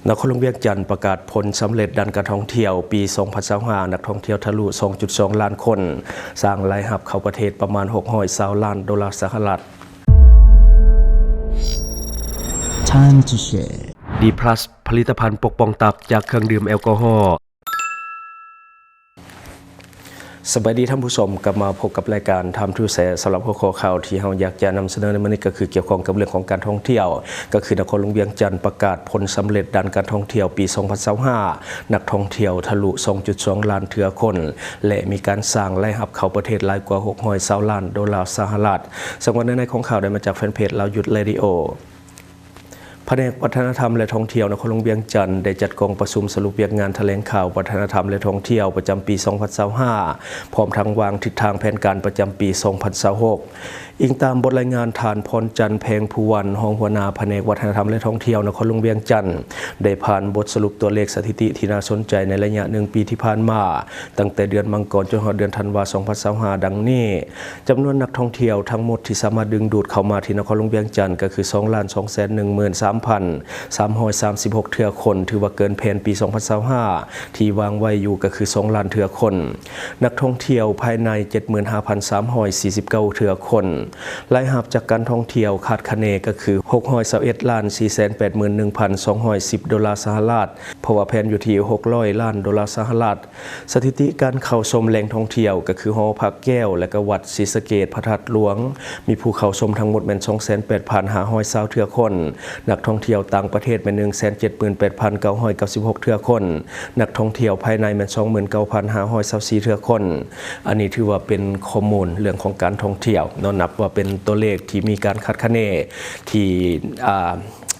ນະຄອນຫຼວງວຽງຈັນປະກາດຜົນສຳເລັດດ້ານການທ່ອງທ່ຽວປີສອງພັນຊາວຫ້າ ນັກທ່ອງທ່ຽວທະລຸສອງຈຸດສອງລ້ານຄົນ, ສ້າງລາຍຮັບເຂົ້າປະເທດປະມານຫົກຮ້ອຍຊາວລ້ານໂດລາສະຫະລັດ. Time to share. ດີພລັສ ຜະລິດຕະພັນປົກປ້ອງຕັບຈາກເຄື່ອງດື່ມແອລກໍຮໍ. ສະບາຍດີທ່ານຜູ້ຊົມ, ກັບມາພົບກັບລາຍການ Time to Share ສຳລັບຫົວຂໍ້ຂ່າວທີ່ເຮົາຢາກຈະນຳສະເໜີໃນມື້ນີ້ ກໍຄືກ່ຽວຂ້ອງກັບເລື່ອງຂອງການທ່ອງທ່ຽວ, ກໍຄືນະຄອນຫຼວງວຽງຈັນປະກາດຜົນສຳເລັດດ້ານການທ່ອງທ່ຽວປີສອງພັນຊາວຫ້າ ນັກທ່ອງທ່ຽວທະລຸສອງຈຸດສອງລ້ານເທື່ອຄົນ ແລະ ມີການສ້າງລາຍຮັບເຂົ້າປະເທດຫຼາຍກວ່າຫົກຮ້ອຍຊາວລ້ານໂດລາສະຫະລັດ. ເຊິ່ງວ່າໃນໃນຂອງຂ່າວໄດ້ມາຈາກແຟນເພຈລາວຢຸດເຣດິໂອ. ພະແນກວັດທະນະທຳ ແລະ ທ່ອງທ່ຽວນະຄອນຫຼວງວຽງຈັນ ໄດ້ຈັດກອງປະຊຸມສະຫຼຸບວຽກງານຖະແຫຼງຂ່າວວັດທະນະທຳ ແລະ ທ່ອງທ່ຽວປະຈຳປີສອງພັນຊາວຫ້າ ພ້ອມທັງວາງທິດທາງແຜນການປະຈຳປີສອງພັນຊາວຫົກ. ອີງຕາມບົດລາຍງານ, ທ່ານ ພອນຈັນ ແພງພູວັນ ຮອງຫົວໜ້າພະແນກວັດທະນະທຳ ແລະ ທ່ອງທ່ຽວນະຄອນຫຼວງວຽງຈັນ ໄດ້ຜ່ານບົດສະຫຼຸບຕົວເລກສະຖິຕິທີ່ໜ້າສົນໃຈໃນໄລຍະໜຶ່ງປີທີ່ຜ່ານມາ, ຕັ້ງແຕ່ເດືອນມັງກອນຈົນຮອດເດືອນທັນວາສອງພັນຊາວຫ້າ ດັ່ງນີ້. ຈຳນວນນັກທ່ອງທ່ຽວທັງໝົດທີ່ສາມາດດຶງດູດເຂົ້າມາທີ່ນະຄອນຫຼວງວຽງຈັນ ກໍຄືສອງລ້ານສອງແສນໜຶ່ງໝື່ນສາມພັນສາມຮ້ອຍສາມສິບຫົກເທື່ອຄົນ, ຖືວ່າເກີນແຜນປີສອງພັນຊາວຫ້າທີ່ວາງໄວ້ຢູ່ ກໍຄືສອງລ້ານເທື່ອຄົນ. ນັກທ່ອງທ່ຽວພາຍໃນເຈັດໝື່ນຫ້າພັນສາມຮ້ອຍສີ່ສິບເກົ້າເທື່ອຄົນ. ລາຍຮັບຈາກການທ່ອງທ່ຽວຄາດຄະເນກໍຄືຫົກຮ້ອຍຊາວເອັດລ້ານສີ່ແສນແປດໝື່ນໜຶ່ງພັນສອງຮ້ອຍສິບໂດລາສະຫະລັດ, ເພາະວ່າແຜນຢູ່ທີ່ຫົກຮ້ອຍລ້ານໂດລາສະຫະລັດ. ສະຖິຕິການເຂົ້າຊົມແຫຼ່ງທ່ອງທ່ຽວ ກໍຄືຫໍພະແກ້ວ ແລະ ກະວັດສີສະເກດ ພະທາດຫຼວງ ມີຜູ້ເຂົ້າຊົມທັງໝົດແມ່ນສອງແສນແປດພັນຫ້າຮ້ອຍຊາວເທື່ອຄົນ, ນັກທ່ອງທ່ຽວຕ່າງປະເທດແມ່ນໜຶ່ງແສນເຈັດໝື່ນແປດພັນເກົ້າຮ້ອຍເກົ້າສິບຫົກເທື່ອຄົນ, ນັກທ່ອງທ່ຽວພາຍໃນແມ່ນສອງໝື່ນເກົ້າພັນຫ້າຮ້ອຍຊາວສີ່ເທື່ອຄົນ. ອັນນີ້ຖືວ່າເປັນຂໍ້ມູນເລື່ອງຂອງການທ່ອງທ່ຽວເນາະ, ນັບວ່າເປັນຕົວເລກທີ່ມີການຄາດຄະເນທີ່ ອ່າ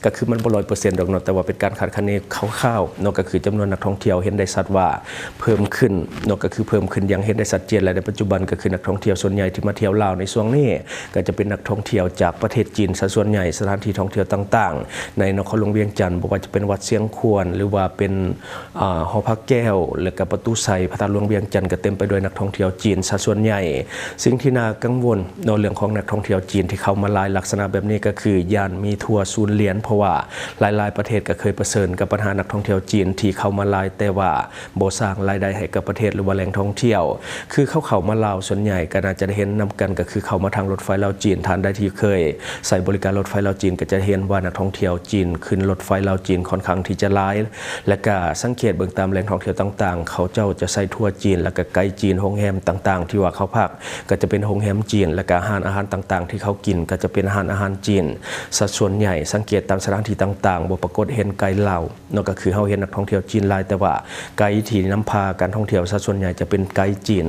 ກໍຄືມັນບໍ່ຮ້ອຍເປີເຊັນດອກເນາະ, ແຕ່ວ່າເປັນການຄາດຄະເນຄ່າວໆເນາະ, ກໍຄືຈຳນວນນັກທ່ອງທ່ຽວເຫັນໄດ້ຊັດວ່າເພີ່ມຂຶ້ນເນາະ, ກໍຄືເພີ່ມຂຶ້ນຢ່າງເຫັນໄດ້ຊັດເຈນ. ແລະ ໃນປັດຈຸບັນກໍຄືນັກທ່ອງທ່ຽວສ່ວນໃຫຍ່ທີ່ມາທ່ຽວລາວໃນຊ່ວງນີ້ ກໍຈະເປັນນັກທ່ອງທ່ຽວຈາກປະເທດຈີນຊະສ່ວນໃຫຍ່. ສະຖານທີ່ທ່ອງທ່ຽວຕ່າງໆໃນນະຄອນຫຼວງວຽງຈັນ, ບໍ່ວ່າຈະເປັນວັດຊຽງຂວນ ຫຼືວ່າເປັນ ອ່າ ຫໍພະແກ້ວ ແລະ ກະປະຕູໄຊ ພະທາດຫຼວງວຽງຈັນ ກໍເຕັມໄປດ້ວຍນັກທ່ອງທ່ຽວຈີນຊະສ່ວນໃຫຍ່. ສິ່ງທີ່ໜ້າກັງວົນເນາະ ເລື່ອງຂອງນັກທ່ອງທ່ຽວຈີນທີ່ເຂົ້າມາຫຼາຍລັກສະນະແບບນີ້ ກໍຄືຢ້ານມີທົວສູນຫຼຽນ, ເພາະວ່າຫຼາຍໆປະເທດກໍເຄີຍປະເຊີນກັບບັນຫານັກທ່ອງທ່ຽວຈີນທີ່ເຂົ້າມາຫຼາຍ ແຕ່ວ່າບໍ່ສ້າງລາຍໄດ້ໃຫ້ກັບປະເທດ ຫຼືວ່າແຫຼ່ງທ່ອງທ່ຽວ. ຄືເຂົາເຂົ້າມາລາວສ່ວນໃຫຍ່ກໍໜ້າຈະໄດ້ເຫັນນຳກັນ, ກໍຄືເຂົ້າມາທາງລົດໄຟລາວຈີນ. ທ່ານໃດທີ່ເຄີຍໃຊ້ບໍລິການລົດໄຟລາວຈີນ ກໍຈະເຫັນວ່ານັກທ່ອງທ່ຽວຈີນຂຶ້ນລົດໄຟລາວຈີນຄ່ອນຂ້າງທີ່ຈະຫຼາຍ. ແລະກະສັງເກດເບິ່ງຕາມແຫຼ່ງທ່ອງທ່ຽວຕ່າງໆ, ເຂົາເຈົ້າຈະໃຊ້ທົວຈີນ ແລະກະໄກຈີນ. ໂຮງແຮມຕ່າງໆທີ່ວ່າເຂົາພັກກໍຈະເປັນໂຮງແຮມຈີນ, ແລະກະຮ້ານອາຫານຕ່າງໆທີ່ເຂົາກິນກໍຈະເປັນຮ້ານອາຫານຈີນຊະສ່ວນໃຫຍ່. ສັງເກດຕາມສະຖານທີ່ຕ່າງໆ ບໍ່ປາກົດເຫັນໄກລາວເນາະ, ກໍຄືເຮົາເຫັນນັກທ່ອງທ່ຽວຈີນຫຼາຍ, ແຕ່ວ່າໄກທີ່ນຳພາການທ່ອງທ່ຽວຊະສ່ວນໃຫຍ່ຈະເປັນໄກຈີນ.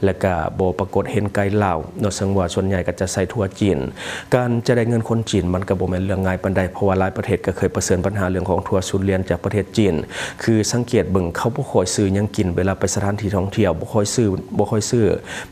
ແລະກະບໍ່ປາກົດເຫັນໄກລາວເນາະ, ເຊິ່ງວ່າສ່ວນໃຫຍ່ກໍຈະໃຊ້ທົວຈີນ. ການຈະໄດ້ເງິນຄົນຈີນມັນກໍບໍ່ແມ່ນເລື່ອງງ່າຍປານໃດ, ເພາະວ່າຫຼາຍປະເທດກໍເຄີຍປະເຊີນບັນຫາເລື່ອງຂອງທົວສູນຫຼຽນຈາກປະເທດຈີນ. ຄືສັງເກດເບິ່ງ ເຂົາບໍ່ຄ່ອຍຊື້ຫຍັງກິນເວລາໄປສະຖານທີ່ທ່ອງທ່ຽວ, ບໍ່ຄ່ອຍຊື້, ບໍ່ຄ່ອຍຊື້.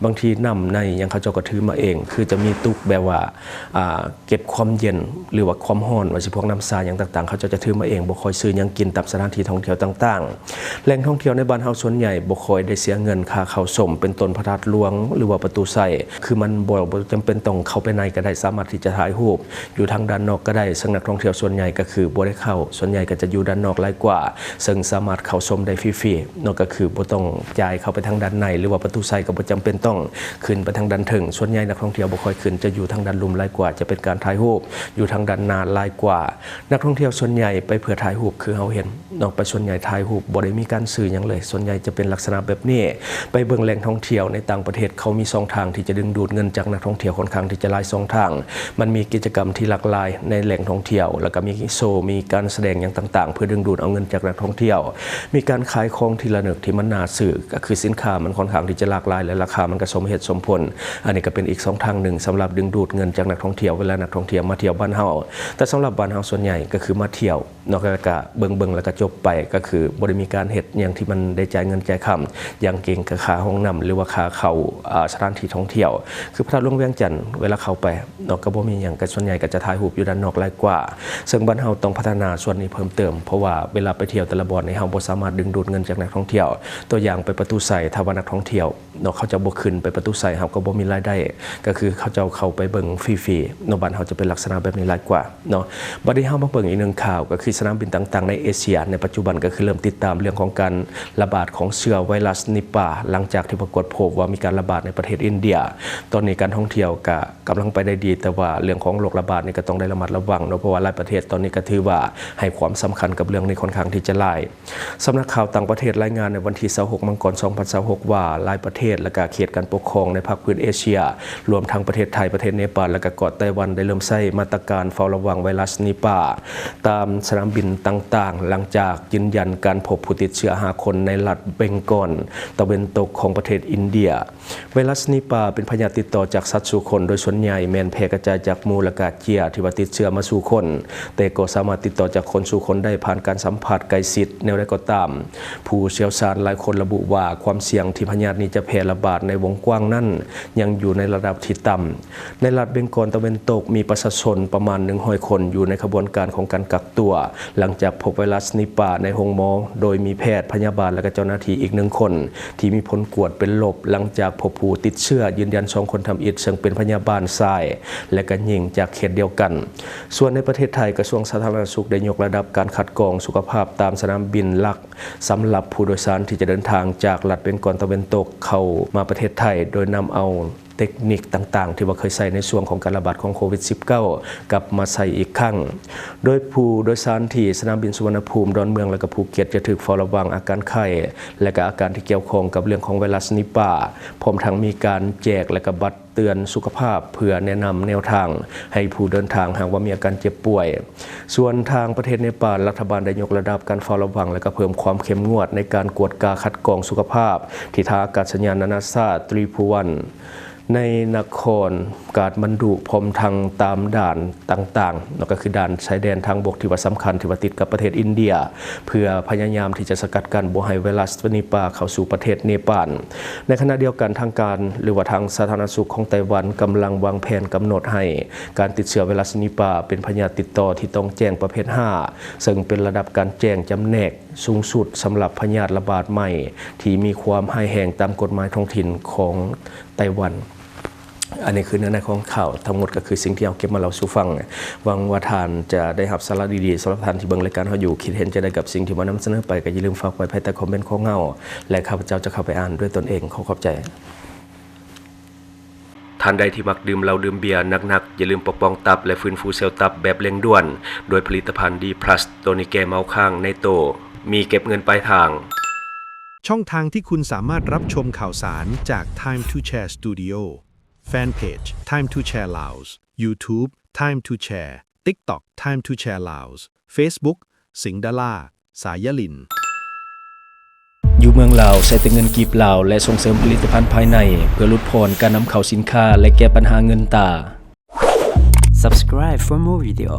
ບາງທີນ້ຳໃນຫຍັງເຂົາເຈົ້າກໍຖືມາເອງ, ຄືຈະມີຕຸກແບບວ່າ ອ່າ ເກັບຄວາມເຢັນ ຫຼືວ່າຄວາມຮ້ອນ ວ່າຊິພວກນ້ຳຊາຫຍັງຕ່າງໆ ເຂົາເຈົ້າຈະຖືມາເອງ, ບໍ່ຄ່ອຍຊື້ຫຍັງກິນຕາມສະຖານທີ່ທ່ອງທ່ຽວຕ່າງໆ. ແຫຼ່ງທ່ອງທ່ຽວໃນບ້ານເຮົາສ່ວນໃຫຍ່ບໍ່ຄ່ອຍໄດ້ເສຍເງິນຄ່າເຂົ້າຊົມ, ເປັນຕົ້ນພະທາດຫຼວງ ຫຼືວ່າປະຕູໄຊ, ຄືມັນບໍ່ ບໍ່ຈຳເປັນຕ້ອງເຂົ້າໄປໃນກໍໄດ້, ສາມາດທີ່ຈະຖ່າຍຮູບຢູ່ທາງດ້ານນອກກໍໄດ້. ເຊິ່ງນັກທ່ອງທ່ຽວສ່ວນໃຫຍ່ກໍຄືບໍ່ໄດ້ເຂົ້າ, ສ່ວນໃຫຍ່ກໍຈະຢູ່ດ້ານນອກຫຼາຍກວ່າ, ເຊິ່ງສາມາດເຂົ້າຊົມໄດ້ຟຣີໆເນາະ, ກໍຄືບໍ່ຕ້ອງຈ່າຍເຂົ້າໄປທາງດ້ານໃນ, ຫຼືວ່າປະຕູໄຊກໍບໍ່ຈຳເປັນຕ້ອງຂຶ້ນໄປທາງດ້ານເທິງ. ສ່ວນໃຫຍ່ນັກທ່ອງທ່ຽວບໍ່ຄ່ອຍຂຶ້ນ, ຈະຢູ່ທາງດ້ານລຸ່ມຫຼາຍກວ່າ, ຈະເປັນການຖ່າຍຮູບຢູ່ທາງດ້ານໜ້າຫຼາຍກວ່າ. ນັກທ່ອງທ່ຽວສ່ວນໃຫຍ່ໄປເພື່ອຖ່າຍຮູບ, ຄືເຮົາເຫັນເນາະ, ໄປສ່ວນໃຫຍ່ຖ່າຍຮູບ, ບໍ່ໄດ້ມີການຊື້ຫຍັງເລີຍ. ສ່ວນໃຫຍ່ຈະເປັນລັກສະນະແບບນີ້. ໄປເບິ່ງແຫຼ່ງທ່ອງທ່ຽວໃນຕ່າງປະເທດ, ເຂົາມີຊ່ອງທາງທີ່ຈະດຶງດູດເງິນຈາກນັກທ່ອງທ່ຽວຄ່ອນຂ້າງທີ່ຈະຫຼາຍຊ່ອງທາງ. ມັນມີກິດຈະກຳທີ່ຫຼາກຫຼາຍໃນແຫຼ່ງທ່ອງທ່ຽວ, ແລ້ວກໍມີໂຊ, ມີການສະແດງຫຍັງຕ່າງໆ ເພື່ອດຶງດູດເອົາເງິນຈາກນັກທ່ອງທ່ຽວ. ມີການຂາຍຂອງທີ່ລະນຶກທີ່ມັນໜ້າຊື້, ກໍຄືສິນຄ້າມັນຄ່ອນຂ້າງທີ່ຈະຫຼາກຫຼາຍ ແລະ ລາຄາມັນກໍສົມເຫດສົມຜົນ. ອັນນີ້ກໍເປັນອີກຊ່ອງທາງໜຶ່ງສຳລັບດຶງດູດເງິນຈາກນັກທ່ອງທ່ຽວ ເວລານັກທ່ອງທ່ຽວມາທ່ຽວບ້ານເຮົາ. ແຕ່ສຳລັບບ້ານເຮົາສ່ວນໃຫຍ່ກໍຄືມາທ່ຽວ ເນາະ, ແລ້ວກະເບິ່ງໆ ແລ້ວກະຈົບໄປ, ກໍຄືບໍ່ໄດ້ມີການເຮັດຫຍັງທີ່ມັນໄດ້ຈ່າຍເງິນຈ່າຍຄຳ, ຢ່າງເກັ່ງກໍຄ່າຫ້ອງນ້ຳ ຫຼືວ່າຄ່າເຂົ້າ ອ່າ ສະຖານທີ່ທ່ອງທ່ຽວ. ຄືພະທາດຫຼວງວຽງຈັນ ເວລາເຂົ້າໄປເນາະ ກໍບໍ່ມີຫຍັງ, ກໍສ່ວນໃຫຍ່ກໍຈະຖ່າຍຮູບຢູ່ດ້ານນອກຫຼາຍກວ່າ. ເຊິ່ງບ້ານເຮົາຕ້ອງພັດທະນາສ່ວນນີ້ເພີ່ມເຕີມ, ເພາະວ່າເວລາໄປທ່ຽວແຕ່ລະບ່ອນນີ້ ເຮົາບໍ່ສາມາດດຶງດູດເງິນຈາກນັກທ່ອງທ່ຽວ. ຕົວຢ່າງໄປປະຕູໄຊ, ຖ້າວ່ານັກທ່ອງທ່ຽວ ເນາະ ເຂົາເຈົ້າບໍ່ຂຶ້ນໄປປະຕູໄຊ ເຮົາກໍບໍ່ມີລາຍໄດ້, ກໍຄືເຂົາເຈົ້າເຂົ້າໄປເບິ່ງຟຣີໆເນາະ. ບ້ານເຮົາຈະເປັນລັກສະນະແບບນີ້ຫຼາຍກວ່າເນາະ. ບັດນີ້ເຮົາມາເບິ່ງອີກໜຶ່ງຂ່າວ ກໍຄືສະໜາມບິນຕ່າງໆໃນເອເຊຍໃນປັດຈຸບັນ ກໍຄືເລີ່ມຕິດຕາມເລື່ອງຂອງການລະບາດຂອງເຊື້ອໄວຣັສນິປາ ຫຼັງຈາກທີ່ປາກົດພົບວ່າມີການລະບາດໃນປະເທດອິນເດຍ. ຕອນນີ້ການທ່ອງທ່ຽວກໍກຳລັງໄປໄດ້ດີ ແຕ່ວ່າເລື່ອງຂອງໂລກລະບາດນີ້ກໍຕ້ອງໄດ້ລະມັດລະວັງເນາະ ເພາະວ່າຫຼາຍປະເທດຕອນນີ້ກໍຖືວ່າໃຫ້ຄວາມສຳຄັນກັບເລື່ອງນີ້ຄ່ອນຂ້າງທີ່ຈະຫຼາຍ. ສຳນັກຂ່າວຕ່າງປະເທດລາຍງານໃນວັນທີຊາວຫົກ ມັງກອນ ສອງພັນຊາວຫົກ ວ່າ ຫຼາຍປະເທດ ແລະ ກະເຂດການປົກຄອງໃນພາກພື້ນເອເຊຍ ລວມທັງປະເທດໄທ, ປະເທດເນປານ ແລະ ກະເກາະໄຕ້ຫວັນ ໄດ້ເລີ່ມໃຊ້ມາດຕະການເຝົ້າລະວັງໄວຣັສນິປາ ຕາມສະໜາມບິນຕ່າງໆ ຫຼັງຈາກຢືນຢັນການພົບຜູ້ຕິດເຊື້ອຫ້າຄົນໃນລັດເບັງກອນຕາເວັນຕົກຂອງປະເທດອິນເດຍ. ໄວຣັສນິປາເປັນພະຍາດຕິດຕໍ່ຈາກສັດສູ່ຄົນ, ໂດຍສ່ວນໃຫຍ່ແມ່ນແຜ່ກະຈາຍຈາກໝູ ແລະ ກະເຈັ້ຍທີ່ວ່າຕິດເຊື້ອມາສູ່ຄົນ, ແຕ່ກໍສາມາດຕິດຕໍ່ຈາກຄົນສູ່ຄົນໄດ້ຜ່ານການສຳຜັດໃກ້ຊິດ. ແນວໃດກໍຕາມ, ຜູ້ຊ່ຽວຊານຫຼາຍຄົນລະບຸວ່າ ຄວາມສ່ຽງທີ່ພະຍາດນີ້ຈະແຜ່ລະບາດໃນວົງກວ້າງນັ້ນຍັງຢູ່ໃນລະດັບທີ່ຕ່ຳ. ໃນລັດເບັງກອນຕາເວັນຕົກ ມີປະຊາຊົນປະມານໜຶ່ງຮ້ອຍຄົນຢູ່ໃນຂະບວນການຂອງການກັກຕົວ ຫຼັງຈາກພົບໄວຣັສນິປາໃນໂຮງໝໍ, ໂດຍມີແພດ, ພະຍາບານ ແລະ ກະເຈົ້າໜ້າທີ່ອີກໜຶ່ງຄົນ ທີ່ມີຜົນກວດເປັນລົບ ຫຼັງຈາກພົບຜູ້ຕິດເຊື້ອຢືນຢັນສອງຄົນທຳອິດ ເຊິ່ງເປັນພະຍາບານຊາຍ ແລະ ກະຍິງຈາກເຂດດຽວກັນ. ສ່ວນໃນປະເທດໄທ, ກະຊວງສາທາລະນະສຸກໄດ້ຍົກລະດັບການຄັດກອງສຸຂະພາບຕາມສະໜາມບິນຫຼັກ ສຳລັບຜູ້ໂດຍສານທີ່ຈະເດີນທາງຈາກລັດເບັງກອນຕາເວັນຕົກເຂົ້າມາປະເທດໄທ, ໂດຍນຳເອົາ ເຕັກນິກຕ່າງໆ ທີ່ວ່າເຄີຍໃຊ້ໃນຊ່ວງຂອງການລະບາດຂອງໂຄວິດສິບເກົ້າ ກັບມາໃຊ້ອີກຄັ້ງ, ໂດຍຜູ້ໂດຍສານທີ່ສະໜາມບິນສຸວັນນະພູມ, ດອນເມືອງ ແລະ ກະພູເກັດ ຈະຖືກເຝົ້າລະວັງອາການໄຂ້ ແລະ ກະອາການທີ່ກ່ຽວຂ້ອງກັບເລື່ອງຂອງໄວຣັສນິປາ, ພ້ອມທັງມີການແຈກ ແລະ ກະບັດເຕືອນສຸຂະພາບ ເພື່ອແນະນຳແນວທາງໃຫ້ຜູ້ເດີນທາງ ຫາກວ່າມີອາການເຈັບປ່ວຍ. ສ່ວນທາງປະເທດເນປານ, ລັດຖະບານໄດ້ຍົກລະດັບການເຝົ້າລະວັງ ແລະ ກະເພີ່ມຄວາມເຂັ້ມງວດໃນການກວດກາຄັດກອງສຸຂະພາບ ທີ່ທ່າອາກາດສະຍານນານາຊາດ Tribhuvan ໃນນະຄອນກາດມັນດຸ ພ້ອມທັງຕາມດ່ານຕ່າງໆ ເນາະ ກໍຄືດ່ານຊາຍແດນທາງບົກທີ່ວ່າສຳຄັນ ທີ່ວ່າຕິດກັບປະເທດອິນເດຍ ເພື່ອພະຍາຍາມທີ່ຈະສະກັດກັ້ນບໍ່ໃຫ້ໄວຣັສນິປາເຂົ້າສູ່ປະເທດເນປານ. ໃນຂະນະດຽວກັນ, ທາງການ ຫຼືວ່າທາງສາທາລະນະສຸກຂອງໄຕ້ຫວັນ ກຳລັງວາງແຜນກຳນົດໃຫ້ການຕິດເຊື້ອໄວຣັສນິປາເປັນພະຍາດຕິດຕໍ່ທີ່ຕ້ອງແຈ້ງປະເພດຫ້າ ເຊິ່ງເປັນລະດັບການແຈ້ງຈຳແນກສູງສຸດສຳລັບພະຍາດລະບາດໃໝ່ ທີ່ມີຄວາມຮ້າຍແຮງຕາມກົດໝາຍທ້ອງຖິ່ນຂອງໄຕ້ຫວັນ. ອັນນີ້ຄືເນື້ອໃນຂອງຂ່າວທັງໝົດ, ກໍຄືສິ່ງທີ່ເຮົາເກັບມາເລົ່າສູ່ຟັງ. ຫວັງວ່າທ່ານຈະໄດ້ຮັບສາລະດີໆ. ສຳລັບທ່ານທີ່ເບິ່ງລາຍການເຮົາຢູ່, ຄິດເຫັນຈັ່ງໃດກັບສິ່ງທີ່ມານຳສະເໜີໄປ, ກໍຢ່າລືມຝາກໄວ້ພາຍໃຕ້ຄອມເມັນຂອງເຮົາ ແລະ ຂ້າພະເຈົ້າຈະເຂົ້າໄປອ່ານດ້ວຍຕົນເອງ. ຂໍຂອບໃຈ. ທ່ານໃດທີ່ມັກດື່ມເຫຼົ້າດື່ມເບຍໜັກໆ, ຢ່າລືມປົກປ້ອງຕັບ ແລະ ຟື້ນຟູເຊວຕັບແບບເລັ່ງດ່ວນ ດ້ວຍຜະລິດຕະພັນ D plus ໂຕນີ້ແກ້ເມົາຄ້າງໃນໂຕ, ມີເກັບເງິນປາຍທາງ. ช่องทางที่คุณสามารถรับชมข่าวสารจาก Time to Share Studio Fanpage Time to Share Laos YouTube Time to Share TikTok Time to Share Laos Facebook สิงห์ดารา สายยลิน ຢູ່ເມືອງລາວ ໃຊ້ແຕ່ເງິນກີບລາວ ແລະ ສົ່ງເສີມຜະລິດຕະພັນພາຍໃນ ເພື່ອຫຼຸດຜ່ອນການນຳເຂົ້າສິນຄ້າ ແລະ ແກ້ບັນຫາເງິນຕາ. Subscribe for more video.